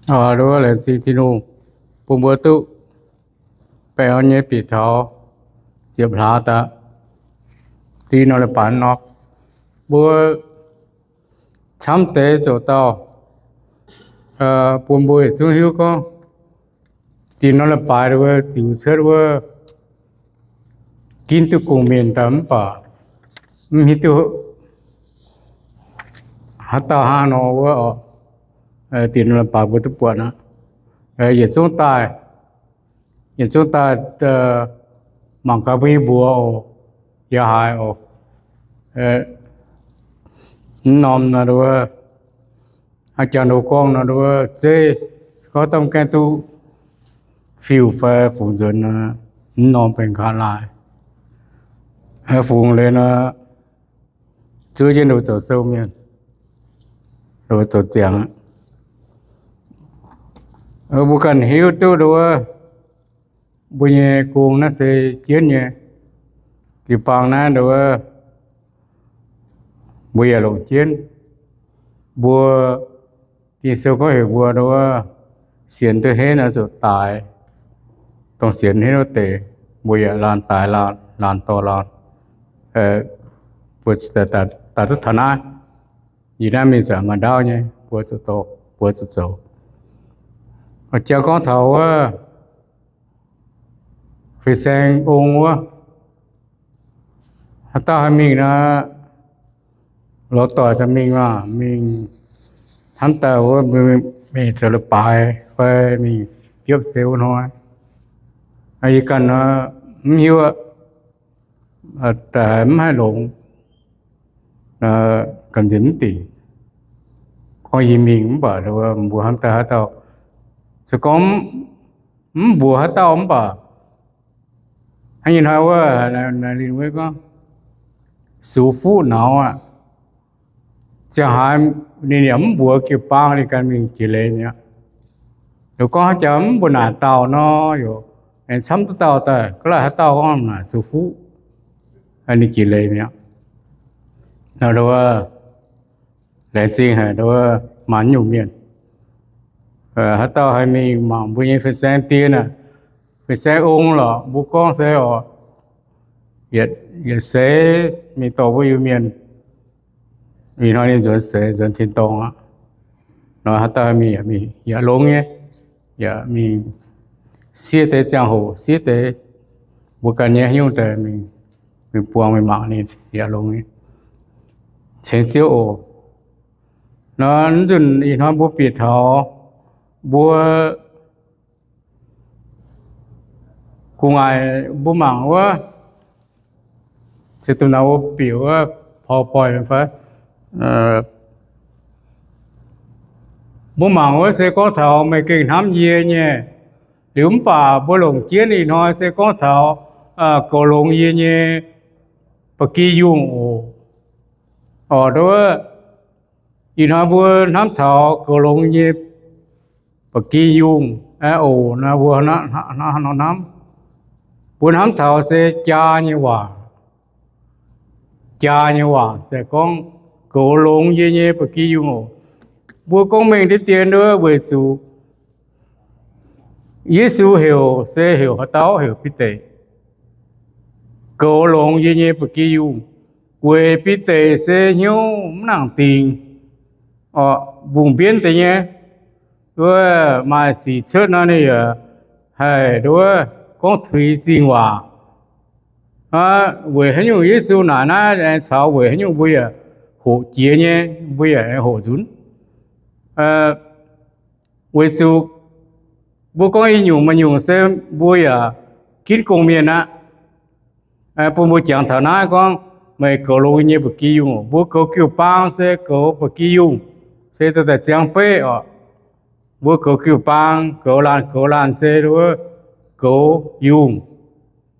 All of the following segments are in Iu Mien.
Laengz zingh Tin-Hungh bun mbuo duqv baengh orn nyei bieqc taux ziepc hlaax daaih, ding norm leiz-baaix nor, mbuo camv deix zoux dauh bun mbuo yietc zungv hiuv gorngv dinh norm leiz-baaix wuov ziux cuotv wuov ginv duqv gong-mienh daaih mv baac mv hiuv duqv haaix dauh hnangv nor wuov, dinh norm leiz-baaix mbuo duqv buatc aqv. Yietc zungv daaih, yietc zungv daaih mangc gaax mbuo nyei mbuox oc, yaac haiz oc. Mv norm nor wuov, haaix jangx ndoh gorngv nor wuov zeiv, gorngv domh gaengh duqv fiuv fai fungx nzuonx nor, mv norm benx nqa'haav laai. Fungx leiz nor, zuov jienv ndoh zoux sou mienh, ndoh zoux ziangx. Mbuo ganh hiuv duqv ndoh wuov, mbuo nyei gong naaiv se jienv nyei. Jiu-baang naaiv ndoh wuov, mbuo yaac longc jienv. Mbuo Ging-Sou gorngv heuc mbuo ndoh wuov, sienx duqv henv oix zuqc daic. Dongh sienx henv wuov deix, mbuo yaac laanh daic laanh, laanh dorh laanh. Mbuo daaih duqv taux naaiv, yie naaiv mingh zuqc maaih ndaauv nyei, mbuo zuqc dorh, mbuo zuqc zoux. Jangx gorngv taux wuov fin-saeng ong wuov, haaix dauh haih mingh nor, lorz doic daaih mingh maah, mingh hnamv daaih wuov, mingh zoux leiz-baaix fai mingh biopv seix wuov hnoi. Yie ganh nor, mv hiuv aqv, mv haih longx, gamh nziex mv dingc. Gorngv yie mingh mv baac mbuo hnamv daaih haaix dauh, se gorngv mv mbuox haaix dauh mv baac hnangv nyei hnoi wuov, naaiv linh wuov gorngv, sux fuqv nauz aqv. Ziangh haaix ninh yaac mv mbuox jiu-baang, ninh ganh mingh jiex leiz mi'aqv. Liuz gorngv haaix jaax mv mbuo naaic dauh nor, yaac aengx camv duqv dauh daaih, ga'laaih haaix dauh gorngv naaic sux fuqv, ninh jiex leiz mi'aqv. Laengz zingh haic nduov maaih nyungc mienh, haaix dauh haih mingh mangc mbuo nyei fin-saeng dien aac, fin-saeng ong lorqc, mbuo gorngv se oc, yietc seix mingh dorh mbuo Iu-Mienh, ih hnoi ninh nzuonx seix nzuonx tin-dorngh aqv. Nor haaix dauh haih mingh yaac mingh yaac longx nyei, yaac mingh siev deix ziangh hoc, siev deix mbuo ganh nyei haaix nyungc daaih mingh, mingh buangh mingh mangc ninh yaac longx nyei. Ceng Ziouv oc. Nor nzunc ih hnoi mbuo bieqc taux mbuo gu'nguaaic mbuo mangc wuov, se dongh naaiv mbuo bieqc wuov PowerPoint fai, mbuo mangc wuov se gorngv taux meih gengh hnamv yie nyei. Liuz mv baac mbuo longc jienv ih hnoi se gorngv taux goux longx yie nyei ba'gi yungh oc. Oc, nduov, ih hnoi mbuo hnamv taux goux longx nyei ba'gi yungh oc. Naaiv mbuo hnangv nor hnamv, mbuo hnamv taux se jaa nyei waac. Jaa nyei waac se gorngv goux longx yie nyei ba'gi yungh oc. Mbuo gorngv mengh deix dien nduov weic zuqc Yesu heuc se heuc haaix dauh? Heuc Bide. Goux longx yie nyei ba'gi yungh, weic Bide se hnyouv mv nangc dingc, mbungh mbienv deix nyei. Wuov maaih sic cuotv nor ninh yaac haih nduov gorngv tuix zingh waac. Weic haaix nyungc Yesu naaic naaiv aengx caux weic haaix nyungc mbuo yaac hoqc jiex nyei, mbuo yaac aengx hoqc nzunc. Weic zuqc mbuo gorngv i nyungc maaih nyungc se mbuo yaac ginv gong mienh aqv. Bun mbuo jangx taux naaiv gorngv, meih goux longx nyei ba'gi yungh. Mbuo goux jiu-baang se goux ba'gi yungh, se daaih ziangx beiv oc. Mbuo goux jiu-baang, goux laanh, goux laanh se wuov goux yungh.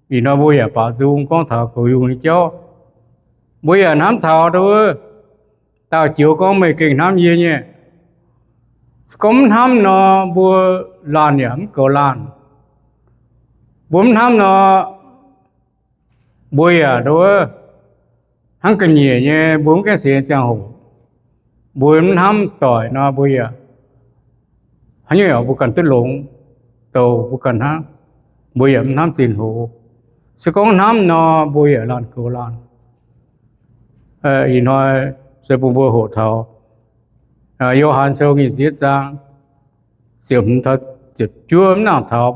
Ih hnoi mbuo yaac baaux nzung gorngv taux goux yungh nyei jauv. Mbuo yaac hnamv taux wuov dauh joux gorngv, meih gengh hnamv yie nyei. Se gorngv mv hnamv nor, mbuo laanh yaac mv goux laanh. Mbuo mv hnamv nor, mbuo yaac nduov hnangv ga'nyiec nyei, mbuo mv gaengh sienx ziangh hoc. Mbuo mv hnamv doic nor, mbuo yaac haaix nyungc yaac mbuo ganh duqv longx, douc mbuo ganh hnangv. Mbuo yaac mv hnamv zinh hoz. Se gorngv hnamv nor, mbuo yaac laanh goux laanh. Ih hnoi se bun mbuo hoqc taux Yo^han Sou nyic ziepc zaang ziepc hmz taux ziepc juov mv nangc taux,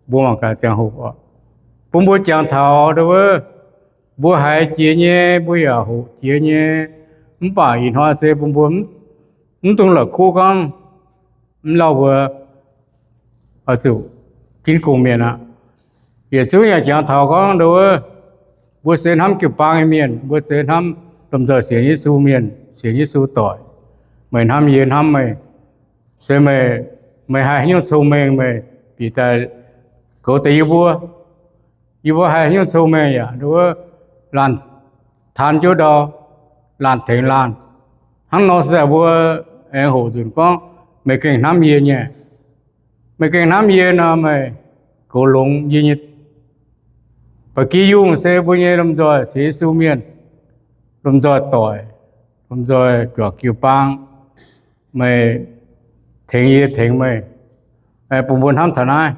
mbuo mangc gaax ziangh hoc oc. Bun mbuo jangx taux ndau wuov, mbuo haiz jiex nyei, mbuo yaac hoqc jiex nyei. Mv baac ih hnoi se bun mbuo mv dungx la'kuqv gorngv mv lauh mbuo oix zuqc ginv gong mienh aqv. Yietc zungv yaac jangx taux gorngv ndau wuov, mbuo se hnamv jiu-baang nyei mienh, mbuo se hnamv lomh nzoih sienx Yesu mienh, sienx Yesu doic. Meih hnamv yie, hnamv meih, se meih, meih haih haaix nyungc cong-mengh meih bieqc daaih goux deix yie mbuo. Yie mbuo haih haaix nyungc cong-mengh yaac ndau wuov laanh taan jiouv ndau, laanh tengx laanh. Hnangv nor se daaih mbuo aengx hoqc nzunc gorngv meih gengh hnamv yie nyei. Meih gengh hnamv yie nor, meih goux longx yie nyei. Ba'gi yungh se mbuo nyei lomh nzoih sienx Yesu mienh, lomh nzoih doic, lomh nzoih juangc jiu-baang, meih tengx yie, tengx meih, bun mbuo hnamv taux naaiv.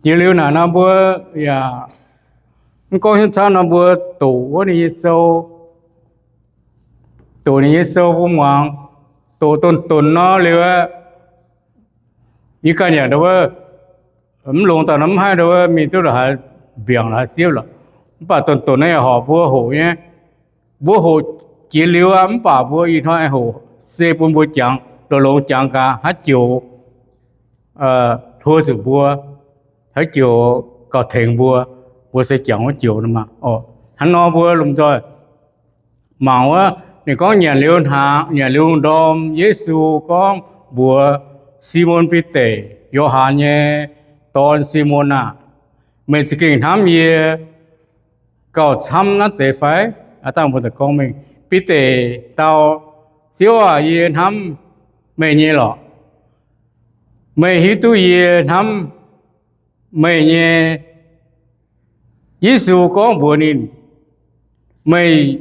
Jiex liuz naaic nor mbuo yaac mv gorngv hnyouv camv nor mbuo doqc wuov ninh nyei sou, doqc ninh nyei sou mbuo muangx, doqc donx-donx nor liuz aqv, yie ganh yaac ndau wuov mv longx daaih nor mv haih ndau wuov mingh duqv la'haaix mbiaangc la'haaix siepv lorqc. Mv baac donx-donx naaiv yaac horpc mbuo hoqc nyei. Mbuo hoqc jiex liuz aqv, mv baac mbuo ih hnoi hoqc se bun mbuo jangx, longx-longx jangx gaax haaix joux hluo zuqc mbuo, haaix joux gauh tengx mbuo, mbuo se jangx wuov joux nor maah. Hnangv nor mbuo lomh nzoih mangc wuov, ninh gorngv nyanc liuz hnaangx, nyanc liuz ndorm, Yesu gorngv mbuox Simon Bide, Yo^han nyei dorn, Simon aah! Meih za'gengh hnamv yie gauh camv naaiv deix fai? Aav dangh mbuo daaih gorngv mingh, Bide dau, Ziouv aah! Yie hnamv meih nyei lorqc. Meih hiuv duqv yie hnamv meih nyei. Yesu gorngv mbuox ninh, Meih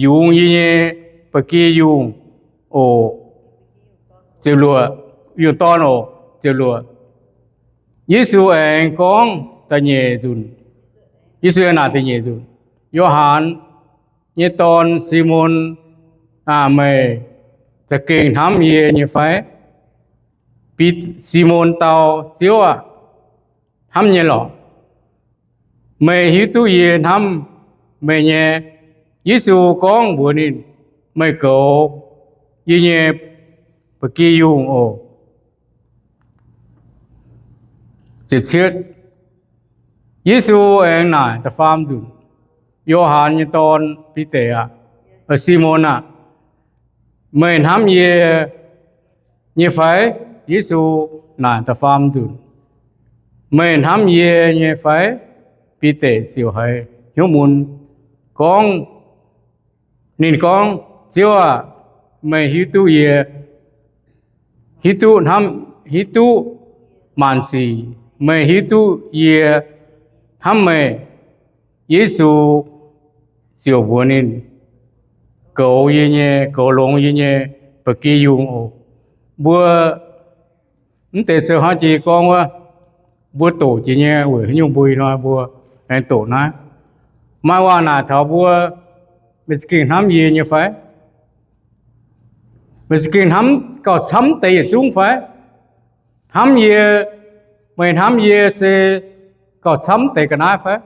yungz yie nyei ba'gi yungh oc. Ziepc luoqc, yungh dorn oc. Ziepc luoqc. Yesu aengx gorngv da'nyeic nzunc, Yesu aengx naaic da'nyeic nzunc, Yo^han nyei dorn, Simon aah! Meih za'gengh hnamv yie nyei fai? Simon dau, Ziouv aah! Hnamv nyei lorqc. Meih hiuv duqv yie hnamv meih nyei. Yesu gorngv mbuox ninh, Meih goux yie nyei ba'gi yungh oc. Yesu aengx naaic da'faam nzunc, Yo^han nyei dorn, Bide aah! Simon aah! Meih hnamv yie nyei fai? Yesu naaic da'faam nzunc, Meih hnamv yie nyei fai? Bide ziouc haiz hnyouv mun gorngv, ninh gorngv, Ziouv aah! Meih hiuv duqv yie, hiuv duqv hnamv, hiuv duqv maanc sic. Meih hiuv duqv yie hnamv meih. Yesu ziouc mbuox ninh, Goux yie nyei, goux longx yie nyei ba'gi yungh oc. Mbuo mv deix sou hnangv jiex gorngv wuov, mbuo doqc jiex nyei weic haaix nyungc mbuo ih hnoi mbuo aengx doqc naaiv? Maaih waac naaic taux mbuo, Meih za'gengh hnamv yie nyei fai? Meih za'gengh hnamv gauh camv deix yietc zungv fai? Hnamv yie, meih hnamv yie se gauh camv deix ga'naaiv fai?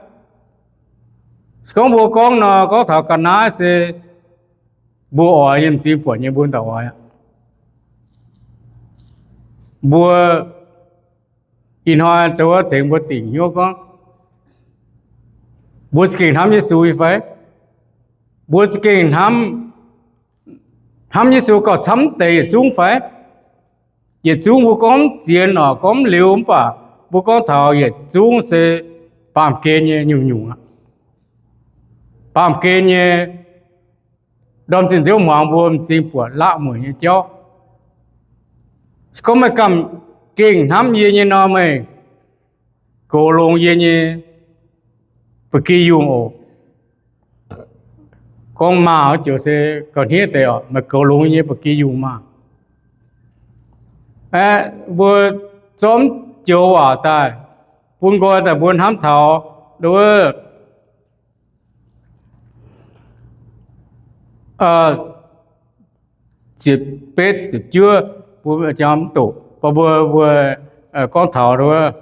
Se gorngv mbuo gorngv nor, gorngv taux ga'naaiv se mbuo oix nyei m'zing buatc nyei mbuo dauh oix aqv. Mbuo ih hnoi dongh wuov tengx mbuo dingc hnyouv gorngv, mbuo za'gengh hnamv Yesu nyei fai? Mbuo za'gengh hnamv, hnamv Yesu gauh camv deix yietc zungv fai? Yietc zungv mbuo gorngv mv zien oc, gorngv mv liuz, mv baac mbuo gorngv taux yietc zungv se baamh gen nyei nyungc-nyungc aqv. Baamh gen nyei ndorm zinh nziouv muangx mbuo m'zing buatc laqv mueic nyei jauv. Se gorngv meih ganh gengh hnamv yie nyei nor, meih goux longx yie nyei ba'gi yungh oc. Gorngv maah, joux se gauh hniev deix oc, meih goux longx yie nyei ba'gi yungh maah. Aeqv, mbuo zorqv joux waac daaih bun nqoi daaih mbuo hnamv taux wuov ziepc betv ziepc juov, mbuo jangx mv doqc, mbuo, mbuo gorngv taux wuov,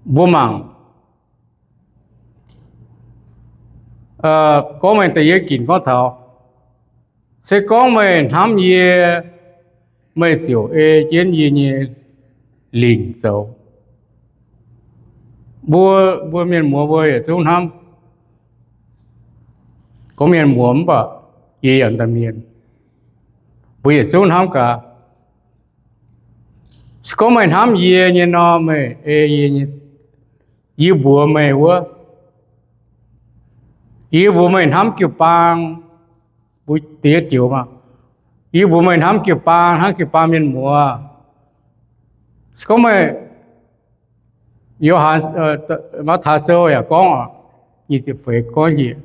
mbuo mangc, gorngv meih da'yietv ginc gorngv taux, se gorngv meih hnamv yie, meih ziouc ei jienv yie nyei lingc zoux. Mbuo, mbuo mienh muoz mbuo yietc zungv hnamv gorngv mienh muoz mv baac yie yaac da'mienh, mbuo yietc zungv hnamv gaax. Se gorngv meih hnamv yie nyei nor, meih ei yie nyei, yie mbuox meih wuov, yie mbuox meih hnamv jiu-baang, mbuo diex joux maah, yie mbuox meih hnamv jiu-baang, hnamv jiu-baang mienh muoz. Se gorngv meih, Yo^han, Matv^tai Sou yaac gorngv, nyic ziepc feix gorngv,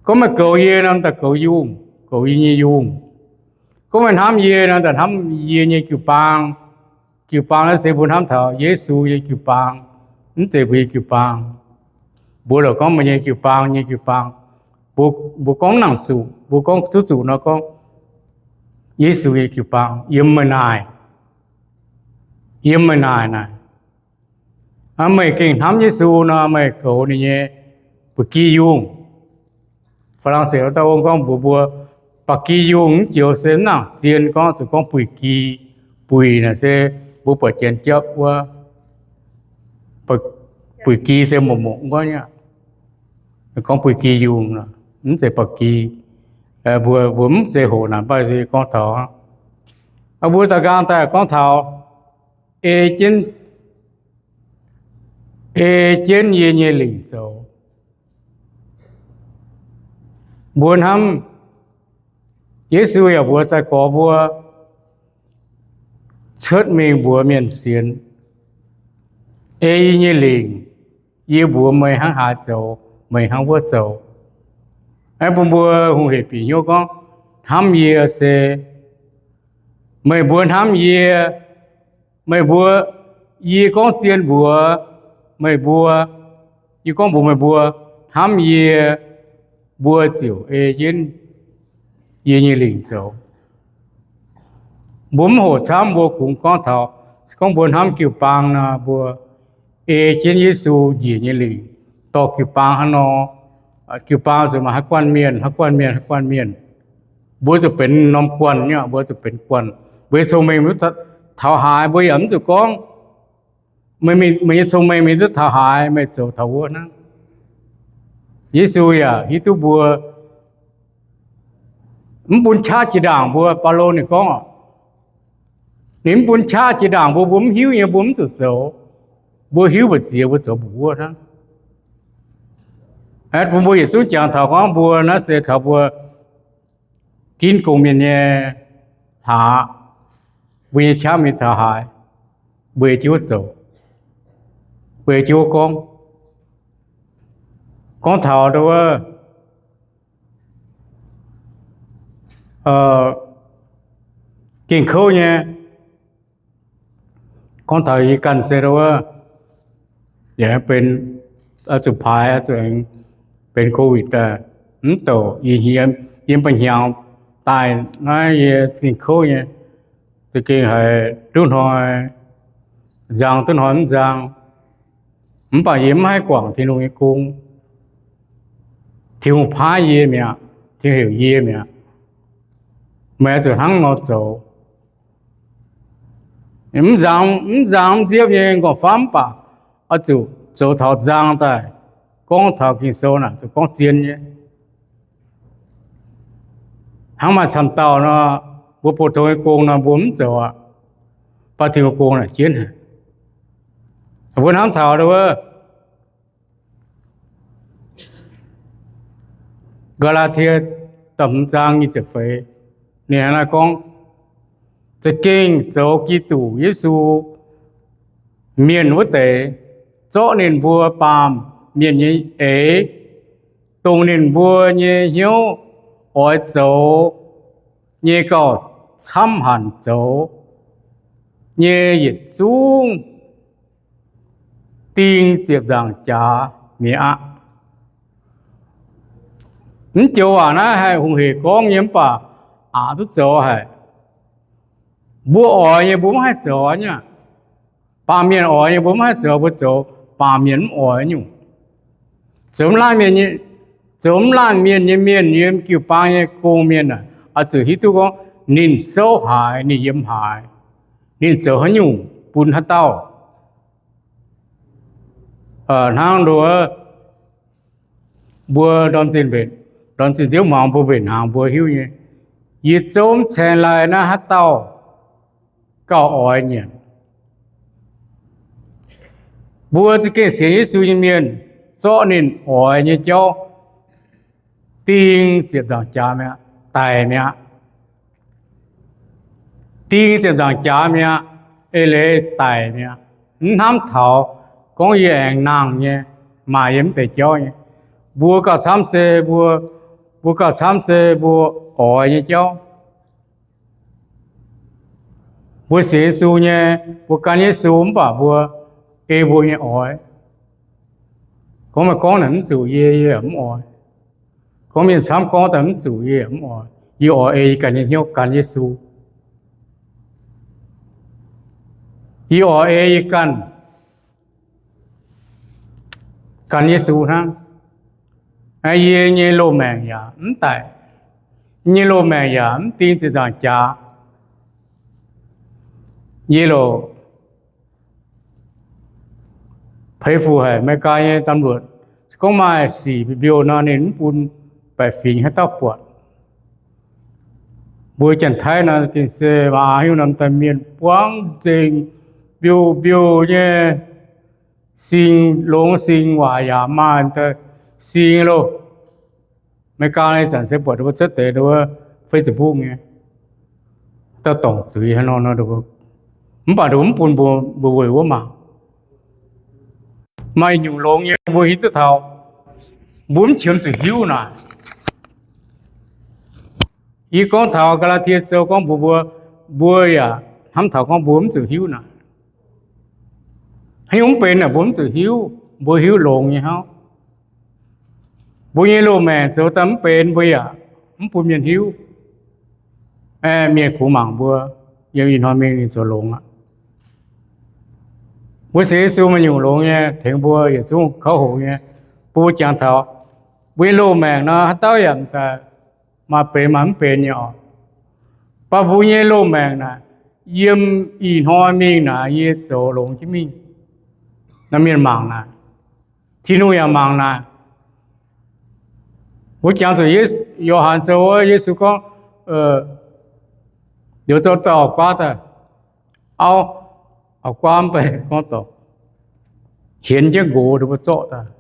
gorngv meih goux yie nor, daaih goux yungh, goux yie nyei yungh. Gorngv meih hnamv yie nor, daaih hnamv yie nyei jiu-baang. Jiu-baang naaiv se mbuo hnamv taux Yesu nyei jiu-baang, mv zeiz mbuo nyei jiu-baang. Mbuo lorqc gorngv mbuo nyei jiu-baang, nyei jiu-baang. Mbuo, mbuo gorngv nangc zuqc, mbuo gorngv duqv zuqc nor gorngv, Yesu nyei jiu-baang yiem meih naaic, yiem meih naaic naaic. Meih gengh hnamv Yesu nor, meih goux ninh nyei ba'gi yungh. Faa^lang^setc wuov dauh ong gorngv mbuox mbuo, ba'gi yungh mv joux se mv nangc zien gorngv, zuqc gorngv buic gi. Buic naaic se mbuo buatc janx japv wuov. Buic gi se mongc mongc gorngv, gorngv buic gi yungh, mv zeiz ba'gi. Mbuo, mbuo mv zeiz hoqc naaic, mv baac se gorngv taux, mbuo da'nqaang daaih gorngv taux ei jienv, ei jienv yie nyei lingc zoux. Mbuo hnamv Yesu yaac mbuox sai-gorx mbuo cuotv mingh mbuox mienh sienx, ei yie nyei lingc, yie mbuox meih hnangv haaix zoux, meih hnangv wuov zoux. Aeqv, bun mbuo hungh hec bieqc hnyouv gorngv, hnamv yie se, meih mbuo hnamv yie, meih mbuo, yie gorngv zien mbuox meih mbuo, yie gorngv mbuox meih mbuo, hnamv yie, mbuo ziouc ei jienv yie nyei lingc zoux. Mbuo mv hoqc camv, mbuo kungx gorngv taux, se gorngv mbuo hnamv jiu-baang nor, mbuo ei jienv Yesu njiec nyei lingc dorh jiu-baang hnangv nor. Jiu-baang zuqc maaih haaix guanh mienh, haaix guanh mienh, haaix guanh mienh. Mbuo zuqc benx norm guanh nyei, mbuo zuqc benx guanh. Mbuo nyei cong-mengh mv taux haaix, mbuo yaac mv zuqc gorngv, meih nyei cong-mengh mv duqv taux haaix, meih zoux taux wuov hnangv. Yesu yaac hiuv duqv mbuo mv bun qaqv jiex ndaangc mbuo. Baulo ninh gorngv, ninh mv bun qaqv jiex ndaangc mbuo, mbuo mv hiuv nyei mbuo mv zuqc zoux. Mbuo hiuv mbu'ziex mbuo zoux mbuo wuov hnangv. Aeqv, bun mbuo yietc zungv jangx taux gorngv mbuo naaiv se taux mbuo ginv gong-mienh nyei hlaax, mbuo nyei qaqv mingh taux haaix, mbuo ei jienv wuov zoux, mbuo ei jienv wuov gorngv. Gorngv taux wuov, gengh kouv nyei. Gorngv taux yie ganh se wuov, yaac benx, zuqc paaix, zuqc benx COVID daaih, mv douc, yie, yie mv baac hnyangx daaih naaiv yie gengh kouv nyei, za'gengh haiz duqv hnoi nzang, duqv hnoi mv nzang. Mv baac yie mv haih guangc Tin-Hungh nyei gong. Tin-Hungh paaiv yie mi'aqv, Tin-Hungh heuc yie mi'aqv. Meih oix zuqc hnangv nor zoux. Mv nzang, mv nzang mv nziepv nyei nqorngv-famv mv baac oix zuqc zoux taux nzang daaih. Gorngv taux Ging-Sou naaic zuqc gorngv zien nyei. Hnangv maaih camv dauh nor, mbuo bouh tong nyei gong nor mbuo mv zoux aqv, mv baac Tin-Hungh gong naaic jienv haic. Mbuo hnamv taux wuov, Gaa^laa^tie da'hmz zaang nyic ziepc feix, ninh hnangv naaiv gorngv, za'gengh zoux Giduc Yesu mienh wuov deix, zorqv ninh mbuo baamh mienh nyei eix, dongh ninh mbuo nyei hnyouv oix zoux nyei gauh camv hanc zoux nyei yietc zungv ding ziepc nzaangc jaax mi'aqv. Mv joux waac naaiv haih hungh hec gorngv nyei mv baac aqc duqv zoux haic. Mbuo oix nyei mbuo mv haih zoux nyei aqv. Baamh mienh oix nyei mbuo mv haih zoux, mbuo zoux baamh mienh mv oix nyungc. Zoux mv laanh mienh nyei, zoux mv laanh mienh nyei mienh yiem jiu-baang nyei gong-mienh aah, oix zuqc hiuv duqv gorngv ninh souv haaix, ninh yiem haaix, ninh zoux haaix nyungc bun haaix dauh. Hnangv nduov mbuo ndorm zinh mbenc, ndorm zinh nziouv hmuangx mbuo mbenc hnaangx mbuo hiuv nyei, yie zouv mv caeng lai naaiv haaix dauh gauh oix nyanc. Mbuo za'gengh sienx Yesu nyei mienh zorqv ninh oix nyei jauv ding ziepc nzaangc jaax mi'aqv, daic mi'aqv. Ding ziepc nzaangc jaax mi'aqv, eix leiz daic mi'aqv. Mv hnamv taux gorngv yie aengx nangh nyei, maaih yie mv deix jauv nyei. Mbuo gauh camv se mbuo, mbuo gauh camv se mbuo oix nyei jauv. Mbuo sienx Yesu nyei, mbuo gan Yesu mv baac mbuo ei mbuo nyei oix. Gorngv meih gorngv naaic mv zuqc yie, yie yaac mv oix. Gorngv mienh camv gorngv daaih mv zuqc yie yaac mv oix. Yie oix ei yie ganh nyei hnyouv gan Yesu. Yie oix ei yie ganh gan Yesu hnangv. Yie nyei loz-maengc yaac mv daic. Yie nyei loz-maengc yaac mv ding ziepc nzaangc jaax. Yie loc peix fuc haic, America nyei ตำรวจ se gorngv maaih sic mbiouh nor, ninh mv bun baeqc fingx haaix dauh buatc. Mbuo Janx-Taiv nor, gengh se maaih hiuv norm daaih mienh buangv nzengc, mbiouh mbiouh nyei, sing longx sing waac yaac maaih daaih sing loh. America nyei zanc se buatc mbuo cuotv deix Facebook nyei, dauh dorngc zuiz haaix nor, mv baac mv bun mbuo, mbuo weic wuov mangc. Maaih nyungc longx nyei mbuo hiuv duqv taux, mbuo mv qiemx zuqc hiuv naaic. Yie gorngv taux Gaa^laa^tie Sou gorngv mbuox mbuo, mbuo yaac hnamv taux gorngv mbuo mv zuqc hiuv naaic. Haaix nyungc mv benx naaic mbuo mv zuqc hiuv, mbuo hiuv longx nyei hnangv. Mbuo nyei loz-maengc zoux daaih mv benx, mbuo yaac mv bun mienh hiuv. Mienh kungx mangc mbuo yiem ih hnoi mingh ninh zoux longx aqv. Mbuo sienx Yesu maaih nyungc longx nyei tengx mbuo yietc zungv kouv hoqc nyei. Mbuo jangx taux mbuo nyei loz-maengc nor, haaix dauh yaac daaih maaih benx maaih mv benx nyei oc. Mv baac mbuo nyei loz-maengc naaic, yiem ih hnoi mingh naaic yie zoux longx jienv mingh. Naaiv mienh mangc naaic, Tin-Hungh yaac mangc naaic. Mbuo jangx zuqc Yo^han Sou wuov, Yesu gorngv, liuz zoux dauh auv-guaav daaih, auv, auv-guaav mv bei gorngv dorngc, hienx jienv nqox ninh mbuo zorqv daaih.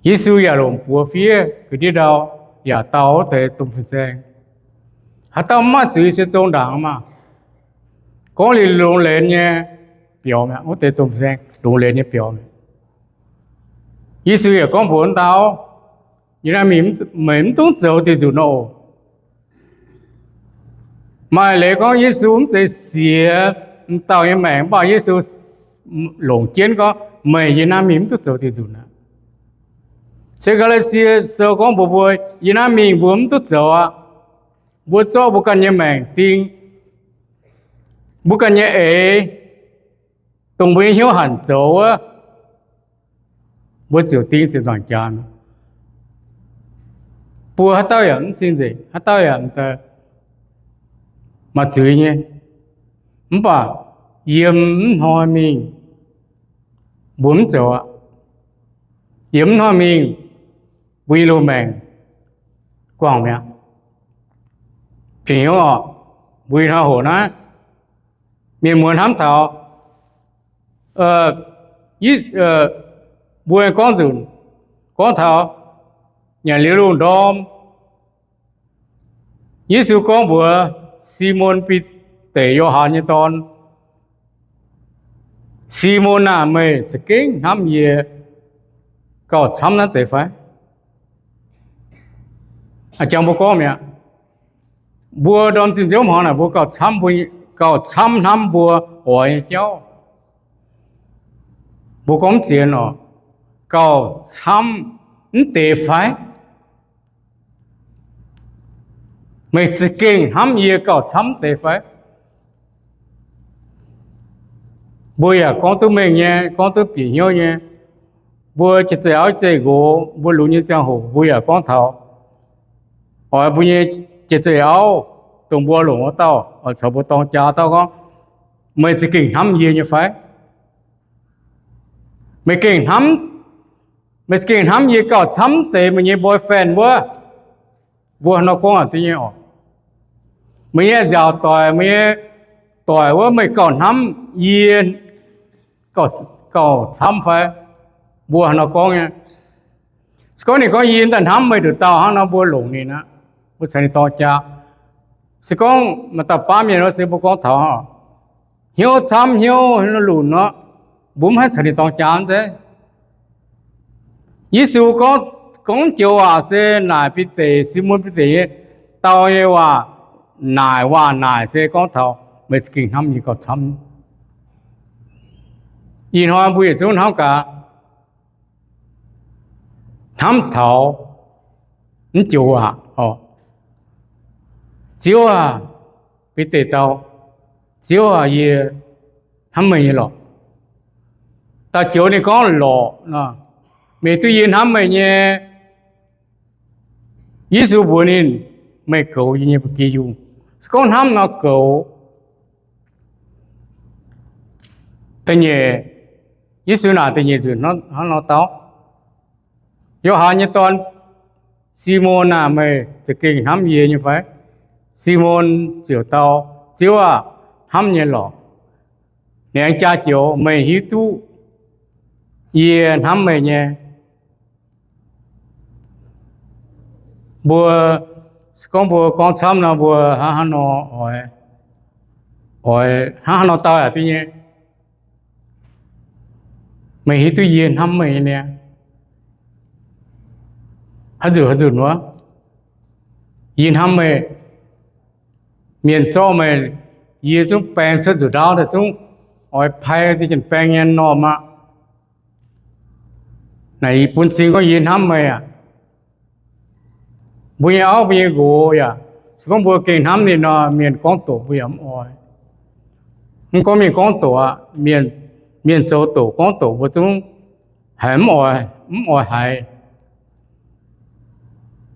Yesu yaac longc buoz fiev ga'ndiev ndau yaac dau wuov deix domh fin-saeng. Haaix dauh mv maaih zuiz se zong ndaangc maah! Gorngv liuz longx-lenx nyei biaux mi'aqv, wuov deix domh fin-saeng longx-lenx nyei biaux mi'aqv. Yesu yaac gorngv mbuox wuov dauh, yie naaiv mingh, meih mv dungx zoux diuh nzunc nor oc. Maaih leiz gorngv Yesu mv zeiz sienx m'dauh nyei maengc, mv baac Yesu longc jienv gorngv, meih yie naaiv mingh mv duqv zoux diuh nzunc aqv. Se Gaa^laa^sie Sou gorngv mbuox mbuo, yie naaiv mingh mbuo mv duqv zoux aqv. Mbuo zorqv mbuo ganh nyei maengc ding, mbuo ganh nyei eix, dongh mbuo nyei hnyouv hanc zoux wuov, mbuo ziouc ding ziepc nzaangc jaax. Buo haaix dauh yaac mv cing-nzengc, haaix dauh yaac maaih zuiz nyei. Mv baac yiem mv hnoi mingh mbuo mv zoux aqv. Yiem mv hnoi mingh mbuo nyei loz-maengc guangc mi'aqv. Bieqc hnyouv oc, mbuo ih hnoi hoqc naaiv, mienh muoz hnamv taux mbuo gorngv nzunc, gorngv taux nyanc liuz lungh ndorm, Yesu gorngv mbuox Simon Bide, Yo^han nyei dorn, Simon aah! Meih za'gengh hnamv yie gauh camv naaiv deix fai? Jangx mbuo gorngv mi'aqv. Mbuo ndorm zinh nziouv hmuangx naaic mbuo gauh camv, mbuo gauh camv hnamv mbuo oix nyei jauv. Mbuo gorngv mv ziex nor, gauh camv mv deix fai? Meih za'gengh hnamv yie gauh camv mv deix fai? Mbuo yaac gorngv duqv mengh nyei, gorngv duqv bieqc hnyouv nyei. Mbuo jiex zeih auv zeih nqox, mbuo lunx nyei ziangh hoc mbuo yaac gorngv taux oix mbuo nyei jiex zeih auv, dongh mbuo longc wuov dauh, oix caux mbuo dorng jaa dauh gorngv, meih za'gengh hnamv yie nyei fai? Meih gengh hnamv, meih za'gengh hnamv yie gauh camv deix meih nyei boyfriend wuov? Mbuo hnangv nor gorngv aqv nyei oc. Meih nyei nziaauc doic, meih nyei doic wuov, meih gauh hnamv yie gauh camv fai? Mbuo hnangv nor gorngv nyei. Se gorngv ninh gorngv, yie daaih hnamv meih nduqc dauh hnangv nor, mbuo longc ninh aqv, mbuo caux ninh dorng jaa. Se gorngv maaih dauh baamh mienh wuov se mbuo gorngv taux hnyouv camv hnyouv lunc nor, mbuo mv haih caux ninh dorng jaa zeiv. Yesu gorngv, gorngv joux waac se naaic Bide, Simon Bide nyei, dau nyei waac, naaic waac naaic se gorngv taux meih za'gengh hnamv yie gauh camv. Ih hnoi mbuo yietc zungv hnamv gaax, hnamv taux mv joux waac oc. Ziouv aac, Bide dau, Ziouv aac, yie hnamv meih nyei lorqc. Da'joux ninh gorngv lorqc nor, meih duqv yie hnamv meih nyei. Yesu mbuox ninh, meih goux yie nyei ba'gi yungh. Se gorngv hnamv nor goux. Da'nyeic, Yesu naaic da'nyeic nzunc hnangv nor dau, Yo^han nyei dorn, Simon aah, meih za'gengh hnamv yie nyei fai? Simon ziouc dau, Ziouv aah, hnamv nyei lorqc. Ninh aengx jaa joux, meih hiuv duqv yie hnamv meih nyei. Mbuo, se gorngv mbuo gorngv camv nor, mbuo hnangv haaix nor oix, oix hnangv haaix nor dau aqv nyei. Meih hiuv duqv yie hnamv meih nyei niaa. Haaix nzunc haaix nzunc wuov, yie hnamv meih. Mienh zorqv meih, yie zungv baeng cuotv nzuqc ndaauv daaih zungv oix pai ziex janx baeng nyei m'normh aqv. Naaic bun cing gorngv yie hnamv meih aqv. Mbuo nyei auv, mbuo nyei nqox yaac, se gorngv mbuo gengh hnamv ninh nor, mienh gorngv doqc mbuo yaac mv oix. Mv gorngv mienh gorngv doqc aqv, mienh, mienh zoux doqc gorngv doqc mbuo zungv haiz mv oix, mv oix haiz.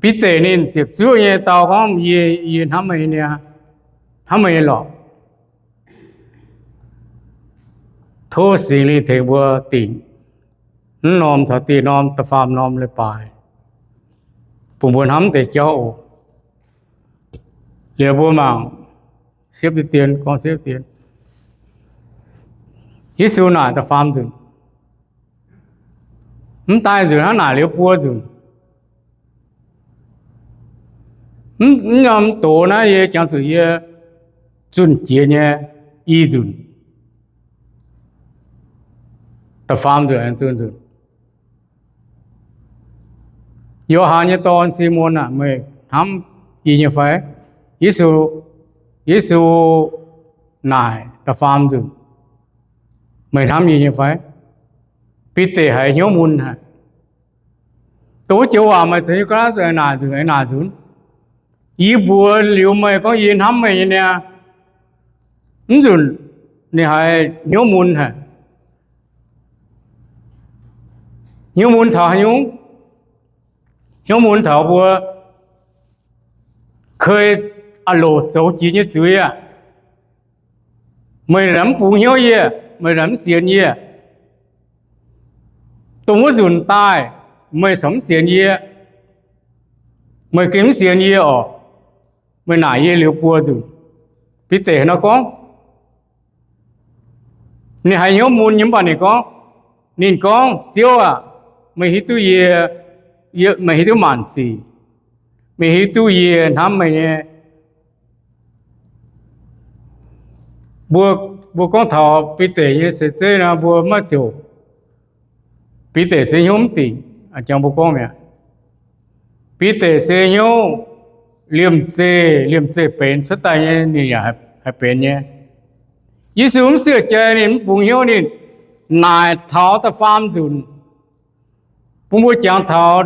Bide ninh ziepc zuoqv nyei dau gorngv, yie, yie hnamv meih nyei niaa, hnamv meih nyei lorqc. Tov Singx Lingh tengx mbuo dingc mv norm taux dieh norm da'faam norm leiz-baaix, bun mbuo hnamv deix jauv oc. Liuz mbuo mangc siepv dien, gorngv siepv dien. Yesu naaic da'faam nzunc, mv daaih nzunc hnangv naaic liuz buo nzunc. Mv, mv norm doz naaiv yie jangx zuqc yie zunh jiex nyei i nzunc. Da'faam nzunc aengx zunh nzunc. Yo^han nyei dorn, Simon aah, meih hnamv yie nyei fai? Yesu, Yesu naaic da'faam nzunc, meih hnamv yie nyei fai? Bide haiz hnyouv mun haic. Dongh wuov joux waac maaih ziex nyungc ga'naaiv zuqc aengx naaic nzunc, aengx naaic nzunc. Yie mbuox liuz meih gorngv yie hnamv meih nyei niaa. Mv nzunc ninh haiz hnyouv mun haic. Hnyouv mun taux haaix nyungc? Hnyouv mun taux mbuo kei a'loc zoux jiex nyei zuiz aqv. Meih mv bungx hnyouv yie, meih mv sienx yie. Dongh wuov nzunc daaih meih corc mv sienx yie. Meih gengh mv sienx yie oc. Meih naaic yie liuz buo nzunc. Bide nor gorngv, ninh haiz hnyouv mun nyei mv baac ninh gorngv, ninh gorngv, Ziouv aah, meih hiuv duqv yie, meih hiuv duqv maanc sic. Meih hiuv duqv yie hnamv meih nyei. Mbuo, mbuo gorngv taux Bide nyei se zeiv nor, mbuo maiv ziouc, Bide se hnyouv mv dingc, jangx mbuo gorngv mi'aqv. Bide se hnyouv liemh zeih, liemh zeih benx cuotv daaih nyei, ninh yaac haih benx nyei. Yesu mv siec jai ninh, mv bungx hnyouv ninh, naaic taux da'faam nzunc. Bun mbuo jangx taux,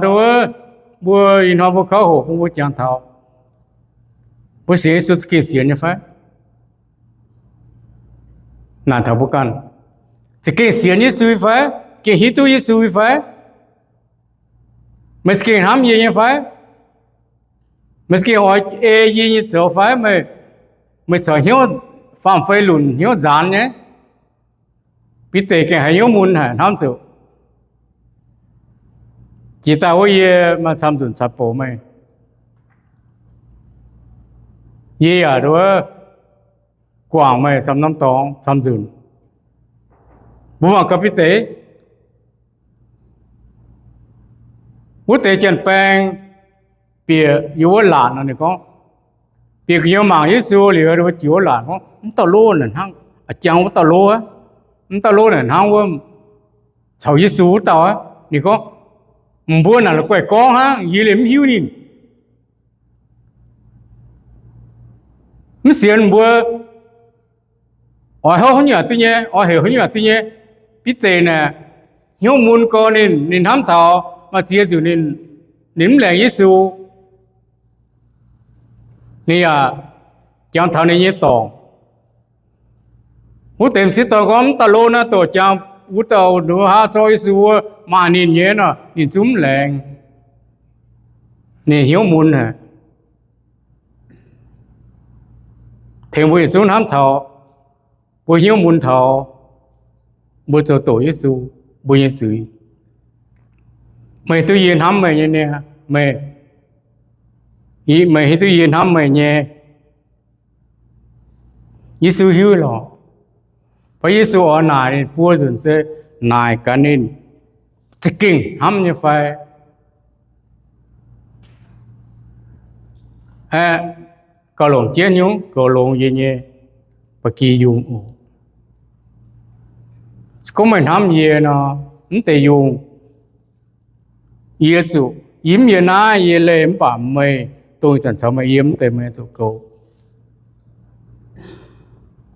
mbuo ih hnoi mbuo kouv hoqc, bun mbuo jangx taux, mbuo sienx Yesu za'gengh sienx nyei fai? Naaic taux mbuo ganh, za'gengh sienx Yesu fai? Gengh hiuv duqv Yesu fai? Meih za'gengh hnamv yie nyei fai? Meih za'gengh oix ei yie nyei zoux fai? Meih, meih corc hnyouv faam-fei lunc, hnyouv nzaanx nyei. Bide gengh haiz hnyouv mun haic, hnamv zuqc jiex daaih wuov yie maaih camv nzunc caux bouc meih. Yie yaac nduov guangc meih camv norm dorngx camv nzunc. Mbuo mangc gaax Bide, wuov deix janx-baeng bieqc yiem wuov laatc nor, ninh gorngv, bieqc gu'nyuoz mangc Yesu liuz, mbuo jiex wuov laatc gorngv, mv dauh lov naaic hnangv, a'jangv wuov dauh lov, mv dauh lov naaic hnangv wuov caux Yesu wuov dauh. Ninh gorngv, mbuo naaic la'guaih gorngv hnangv, yie liemh mv hiuv ninh. Mv sienx mbuo oix hopv haaix nyungc duqv nyei, oix heuc haaix nyungc duqv nyei. Bide naaic hnyouv mun gorx ninh, ninh hnamv taux maaih ziex nzunc ninh, ninh mv laengz Yesu, ninh yaac jangx taux ninh nyei dorngc. Wuov deix m'sieqv dorn gorngv, mv dauh lov naaiv dorh jangx wuov dauh nduov haav zorqv Yesu wuov, maaih ninh nyei nor, ninh zungv mv laengz. Ninh hnyouv mun haic. Tengx mbuo yietc zungv hnamv taux, mbuo hnyouv mun taux, mbuo zoux doqc Yesu mbuo nyei zuiz. Meih hiuv duqv yie hnamv meih nyei niaa? Meih, meih hiuv duqv yie hnamv meih nyei? Yesu hiuv lorqc. Baac Yesu oix naaic ninh buo nzunc se naaic gaax ninh za'gengh hnamv nyei fai. Aeqv, gauh longc jienv nyungc, goux longx yie nyei ba'gi yungh oc. Se gorngv meih hnamv yie nor, mv deix yungh yie zuqc yimv yie naaiv yie leih mv baac meih dongh zanc caux meih yiem deix meih zuqc goux.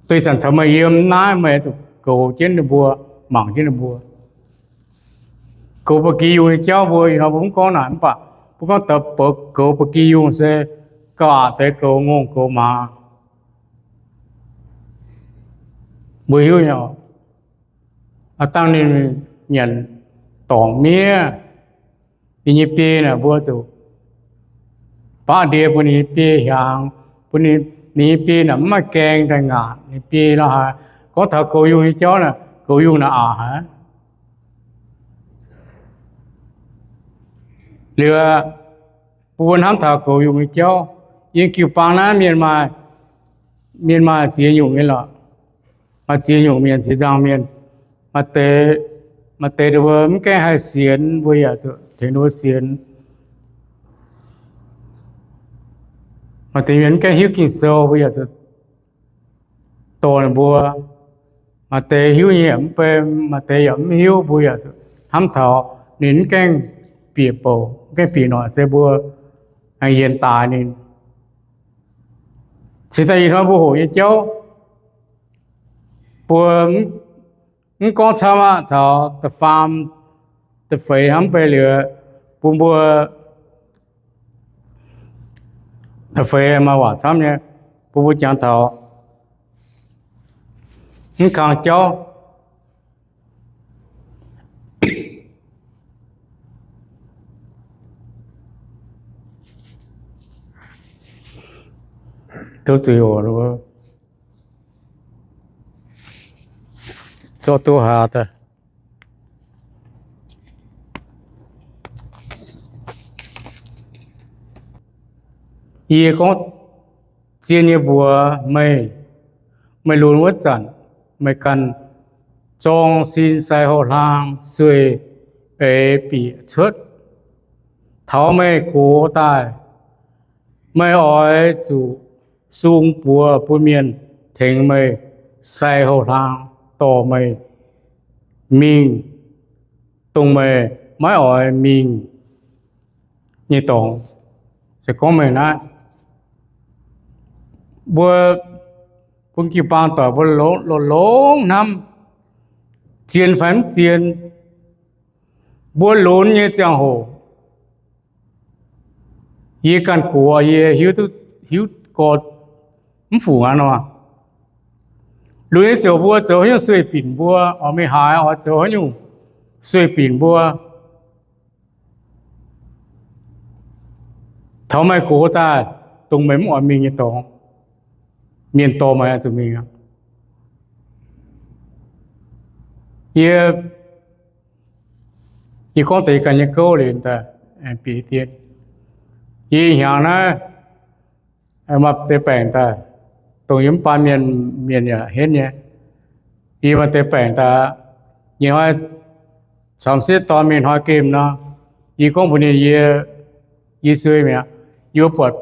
Dongh zanc caux meih yiem naaiv meih zuqc goux jienv ninh mbuo, mangc jienv ninh mbuo. Goux ba'gi yungh nyei jauv mbuo ih hnoi mbuo mv gorngv naaic mv baac mbuo gorngv deix goux ba'gi yungh se gauh aqc deix goux ngongh goux maaz. Mbuo hiuv nyei, dangh ninh nyanc dorngc miev, ninh nyei biei naaic mbuo zuqc baqv ndie bun ninh nyei biei hiaangx, bun ninh nyei biei naaic mv maaih gaeng daaih ngaatc ninh biei lorqc haic. Gorngv taux goux yungh nyei jauv naaic, goux yungh naaic aqc haic. Liuz, bun mbuo hnamv taux goux yungh nyei jauv. Yiem jiu-baang naaiv mienh maaih, mienh maaih ziex nyungc nyei lorqc. Maaih ziex nyungc mienh, ziex nzangc mienh. Maaih deix, maaih deix ninh mbuo mv gaengh haih sienx, mbuo yaac zuqc tengx ninh mbuo sienx. Maaih deix mienh mv gaengh hiuv Ging-Sou, mbuo yaac zuqc dorh ninh mbuo. Maaih deix hiuv nyei yaac mv bei, maaih deix yaac mv hiuv, mbuo yaac zuqc hnamv taux ninh mv gaengh bieqc bouc, mv gaengh bieqc noic se mbuo aengx yienx daaix ninh. Cingx daaih ih hnoi mbuo hoqc nyei jauv, mbuo mv gorngv camv aqv, taux da'faam, da'feix hnamv bei liuz, bun mbuo, da'feix maaih waac camv nyei, bun mbuo jangx taux mv kang jauv. Tov zuiz oc, zorqv duqv haaix daaih. Yie gorngv zien nyei mbuox meih, meih lunx wuov zanc, meih ganh zorng sin sai hoh hlang sueih eix bieqc cuotv. Taux meih gox daaih, meih oix zuqc sung buoz bun mienh tengx meih sai hoh hlang dorh meih mingh dongh meih maiv oix mingh nyei dorngx. Se gorngv meih naaiv Mbuo bun jiu-baang doic mbuo longx, longx hnamv, zien fai mv zien, mbuo lunx nyei ziangh hoc, yie ganh gox yie hiuv, hiuv gorx mv fungc aqv nor. Lunx nyei ziouc mbuo zoux haaix nyungc sueih binc mbuo, oix meih haaix oix zoux haaix nyungc sueih binc mbuo. Taux meih gox daaih, dongh meih mv oix mingh nyei dorngx, mienh dorh meih zuqc mingh aqv. Yie, yie gorngv deix ganh nyei gouv liuz daaih bieqc dien. Yie hnyangx naaiv maaih deix baengc daaih, dongh yie mv baan mienh, mienh yaac henv nyei. Yie maaih deix baengc daaih, nyei hnoi camv sieqv dorn mingh hnoi gemh nor, yie gorngv mbuox ninh, yie, yie sueih mi'aqv. Yie buatc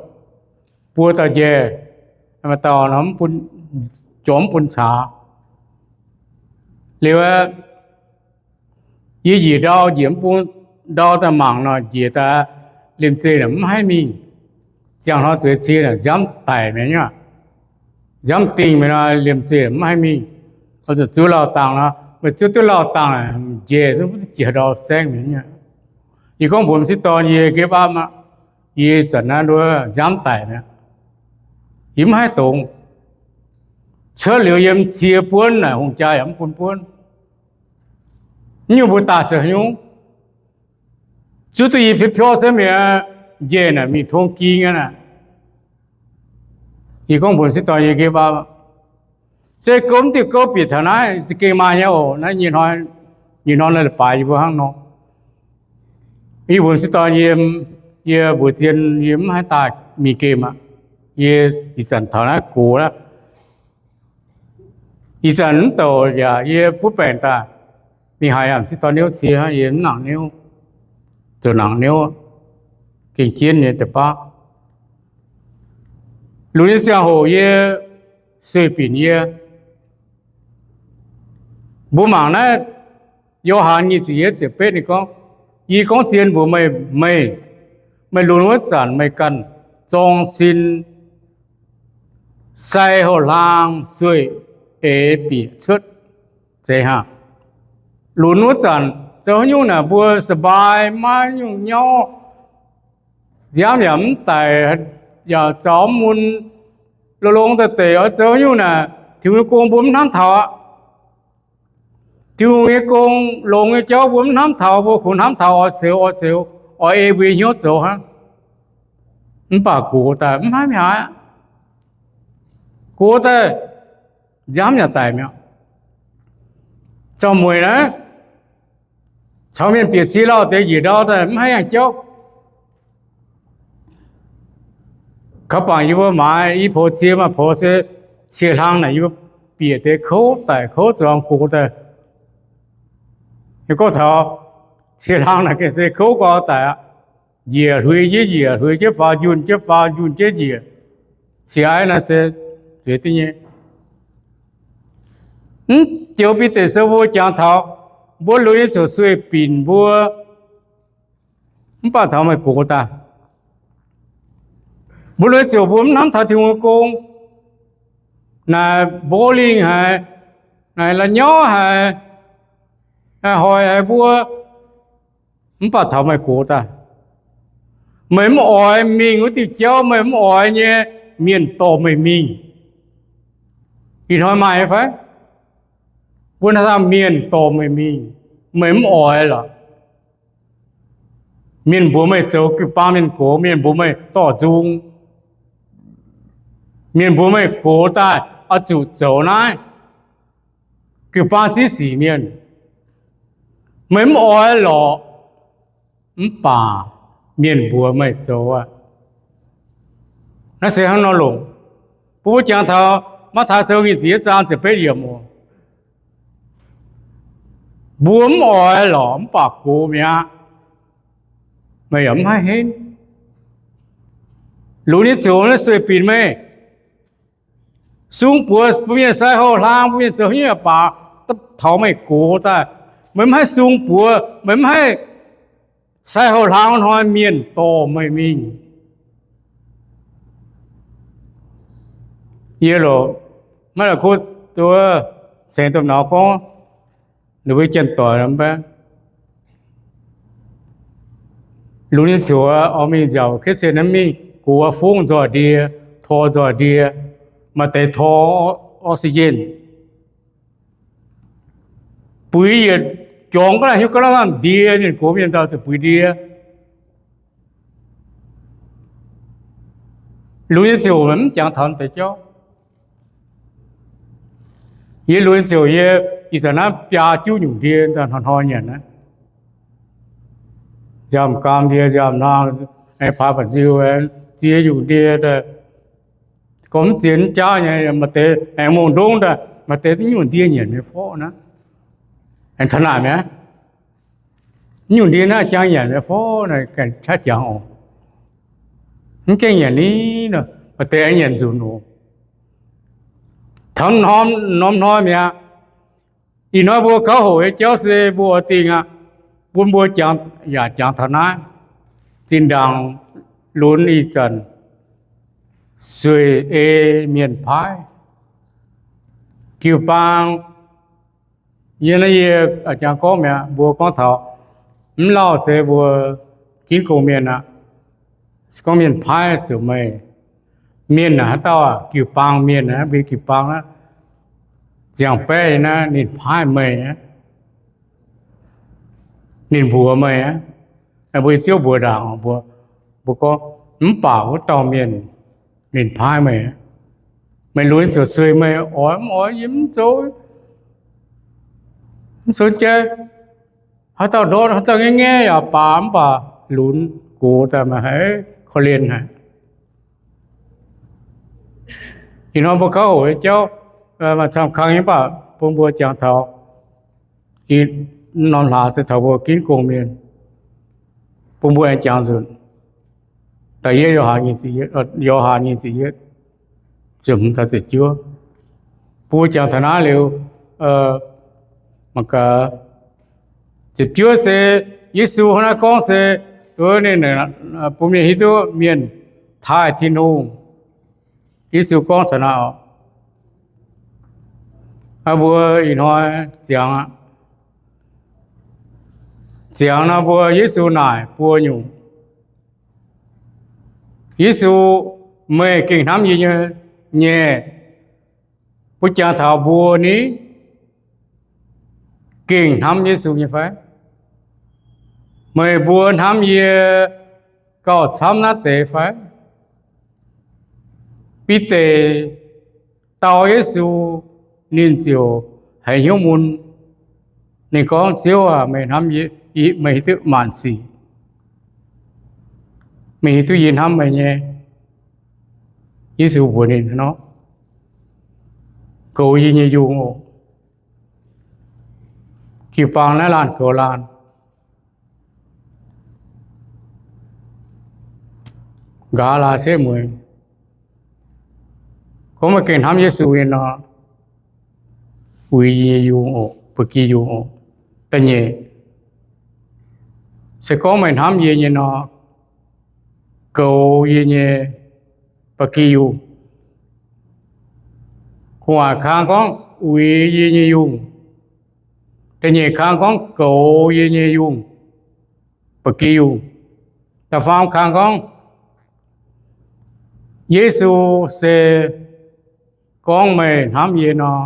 buo dauh njaih, maaih dauh nor, jorm mv bun caax. Liuz aeqv, yie njiec ndau, njiec mv bun ndau daaih mangc nor, njiec daaih liemh zeih naaic mv haih mingh. Ziangh hnoi zueiz cie naaic nziaamv daic mi'aqv, nziaamv dingh mi'aqv nor, liemh zeih mv haih mingh. Oix zuqc zuov lauh dangh nor, meih zuov duqv lauh dangh, njaih zungv mv duqv jiex ndau saengv mi'aqv. Yie gorngv mbuox m'sieqv dorn, yie give up aqv. Yie zanc naaiv nduov nziaamv daic mi'aqv. Yie mv haih dongz. Cuotv liuz yiem cie buonv naaic, hungh jaa yaac mv bun buonv. Nyungc mbuo daaih zoux haaix nyungc? Zuov duqv yie piov-piov se mi'aqv, njaih naaic mingh tong ging aqv naaic. Yie gorngv mbuox m'sieqv dorn, yie give up. Se gorngv diuh gouv bieqc taux naaiv, za'gengh maaih nyei oc. Naaiv nyei hnoi, nyei hnoi naaiv leiz-baaix yie mbuo hnangv nor. Yie mbuox m'sieqv dorn, yie, yie mbuox zien, yie mv haih daaih mingh gemh aqv. Yie ih zanc taux naaiv gox aqv. Ih zanc mv douc yaac yie butv baengc daaih, mingh haaix yaac m'sieqv dorn niouv cie hnangv, yie mv nangc niouv, zoux nangc niouv, gengh jienv nyei deix baav. Lunx nyei ziangh hoc yie sueih binc yie. Mbuo mangc naaiv Yo^han nyic ziepc yietv ziepc betv ninh gorngv, yie gorngv zien mbuox meih, meih, meih lunx wuov zanc meih ganh zorng sin sai houx-hlaang sueih eix bieqc cuotv. Zeiz hnangv. Lunx wuov zanc zoux haaix nyungc naaic mbuo สบาย, maiv nyungc nyauv, nziaamv yaac mv daic, yaac zaux mv mun, longx-longx daaih deix oix zoux haaix nyungc naaic, Tin-Hungh nyei gong mbuo mv hnamv taux aqv. Tin-Hungh nyei gong, longx nyei jauv mbuo mv hnamv taux, mbuo kungx hnamv taux oix ceux, oix ceux, oix ei mbuo nyei hnyouv zoux hnangv. Mv baac gox daaih mv haih mi'aqv. Gox daaih nziaamv yaac daic mi'aqv. Zaux mueic naaiv, caux mienh bieqc cie lauh deix njiec ndau daaih mv haih yangh jauv. Kaux bangc yie mbuo maaiz i poux cie, maaih poux se cie hlang naaic yie mbuo bieqc deix kouv daic, kouv zuangx gox daaih. Gorngv taux cie hlang naaic gengh se kouv gau daic aqv. Njiec hlui jienv njiec, hlui jienv faaux, njunh jienv faaux, njunh jienv njiec. Cie aiv naaiv se zueiz duqv nyei. Mv joux Bide Sou mbuo jangx taux mbuo lunx nyei ziouc sueih binc mbuo, mv baac taux meih gox daaih. Mbuo lunx nyei ziouc mbuo mv hnamv taux Tin-Hungh nyei gong. Naaic bowling haic, naaic la'nyauv haic, naaic hoic haic mbuo, mv baac taux meih gox daaih. Meih mv oix mingh wuov diuh jauv, meih mv oix nyei, mienh dorh meih mingh. Ih hnoi maaih nyei fai? Mbuo naaiv dangh mienh dorh meih mingh, meih mv oix lorqc. Mienh mbuox meih zoux jiu-baang mienh gox, mienh mbuox meih dorh nzung, mienh mbuox meih gox daaih oix zuqc zoux naaiv, jiu-baang siqv sic mienh. Meih mv oix lorqc, mv baac mienh mbuox meih zoux aqv. Naaiv se hnangv nor longc. Mbuo jangx taux Matv^taai Sou nyic ziepc yietv zaang ziepc betv yiemc oc. Mbuo mv oix lorqc mv baac gox mi'aqv. Meih yaac mv haih henv. Lunx nyei ziouc naaiv sueih binc meih. Sung buoz mbuo mienh sai houx-hlaang, mbuo mienh zoux hnyouv yaac baac, taux meih gox daaih, meih mv haih sung buoz, meih mv haih sai houx-hlaang hnoi mienh dorh meih mingh. Yie loc maiv la'kuqv duqv ceng domh nauz gorngv ninh mbuo janx-doic mv baac lunx nyei ziouc oix mingh nziaauc Getc^se^naa^mi, gox fungv nzoih ndie, tor nzoih ndie, maaih deix tor oxygen. Buix yietc jorngx ga'naaiv hiuv ga'naaiv ndie, mienh gox mienh dauh zuqc buix ndie. Lunx nyei ziouc mv jangx taux deix jauv. Yie lunx nyei ziouc yie ih zanc naaiv biaa juqv nyungc ndie hnoi-hnoi nyanc naaiv. Nziaamv-gaam ndie, nziaamv-naang, paaiv ba'nziu, ziex nyungc ndie, gorngv mv ziex mv jaauv nyei, maaih deix aengx mongh ndongv daaih, maaih deix nyungc ndie nyanc nyei forv naaiv. Aengx taux naaic mi'aqv. Nyungc ndie naaiv jangx nyanc nyei forv naaiv ganh qaqv jangx oc. Mv gaengh nyanc ni, maaih deix aengx nyanc nzunc oc. Taux norm hnoi mi'aqv. Ih hnoi mbuo kauv hoc nyei jauv se mbuo oix dingh aqv. Bun mbuo jangx, yaac jangx taux naaiv. Zinh ndaangc lunx ih zanc sueih ei mienh paaiv. Jiu-baang, yie naaiv yie jangx gorngv mi'aqv, mbuo gorngv taux mv lauh se mbuo ginv gong mienh aqv. Se gorngv mienh paaiv ziouc meih, mienh naaic haaix dauh aqv, jiu-baang mienh aqv, mbuo jiu-baang aqv, ziangh baeqv naaiv ninh paaiv meih aqv, ninh mbuox meih aqv. Mbuo nyei ziouv mbuox ndaangc, mbuo, mbuo gorngv, mv baac wuov dauh mienh ninh paaiv meih aqv. Meih lunx ziouc sueih meih oix mv oix yie mv zoux, mv zoux jai. Haaix dauh ndortv, haaix dauh ngaeqv ngaeqv yaac baac, mv baac lunx gox daaih meih haiz korv-lienh haic. Ih hnoi mbuo kauv hoc nyei jauv maaih camv kang nyei, mv baac bun mbuo jangx taux norm hlaax se taux mbuo ginv gong mienh, bun mbuo aengx jangx nzunc. Da'yietv Yo^han nyic ziepc yietv, Yo^han nyic ziepc yietv, ziepc hmz taux ziepc juov. Bun mbuo jangx taux naaiv liuz, mangc gaax, ziepc juov se Yesu hnangv naaiv gorngv se, ninh bun mienh hiuv duqv mienh taaih Tin-Hungh. Yesu gorngv taux naaiv oc. Mbuo ih hnoi ziangx aqv. Ziangx nor mbuo Yesu naaic buo nyungc. Yesu, meih gengh hnamv yie nyei, nyei. Mbuo jangx taux mbuo ni, gengh hnamv Yesu nyei fai? Meih mbuo hnamv yie gauh camv naaiv deix fai? Bide dau Yesu, ninh ziouc haiz hnyouv mun. Ninh gorngv, Ziouv aac, meih hnamv, meih hiuv duqv maanc sic. Meih hiuv duqv yie hnamv meih nyei. Yesu mbuox ninh nor, Goux yie nyei yungh oc. Jiu-baang naaiv laanh goux laanh, nqa'haav laai setv mueiz. Gorngv meih gengh hnamv Yesu nyei nor, uix yie nyei yungh oc, ba'gi yungh oc. Da'nyeic, se gorngv meih hnamv yie nyei nor, goux yie nyei ba'gi yungh. Gu'nguaaic kang gorngv uix yie nyei yungh. Da'nyeic kang gorngv goux yie nyei yungh, ba'gi yungh. Da'faam kang gorngv Yesu se gorngv meih hnamv yie nor,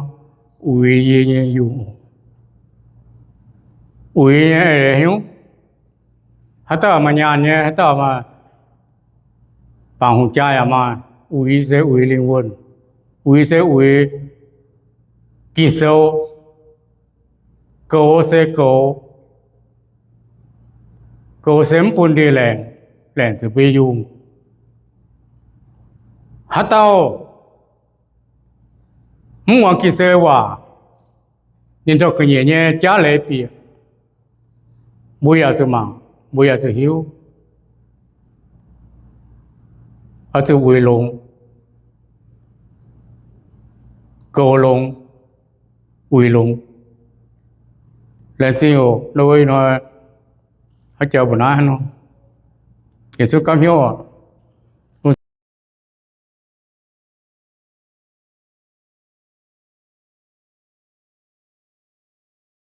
uix yie nyei yungh. Uix nyei eix leiz hnyouv. Haaix dauh maaih nyaanh nyei, haaix dauh maaih bangc hungh jaa yaac maaih. Uix se uix lingh wuonh. Uix se uix Ging-Sou. Goux se goux. Goux se mv bun ndie-laengc, laengc zuqc mbuo yungh. Haaix dauh mv muangx Ging-Sou waac, ninh dorh ga'nyiec nyei jaav leiz bieqc. Mbuo yaac zuqc mangc, mbuo yaac zuqc hiuv, oix zuqc uix longx, goux longx, uix longx. Laengz zingh oc. Ih hnoi haaix jauv mbuo naaiv hnangv nor, yietc zungv gapv hnyouv oc.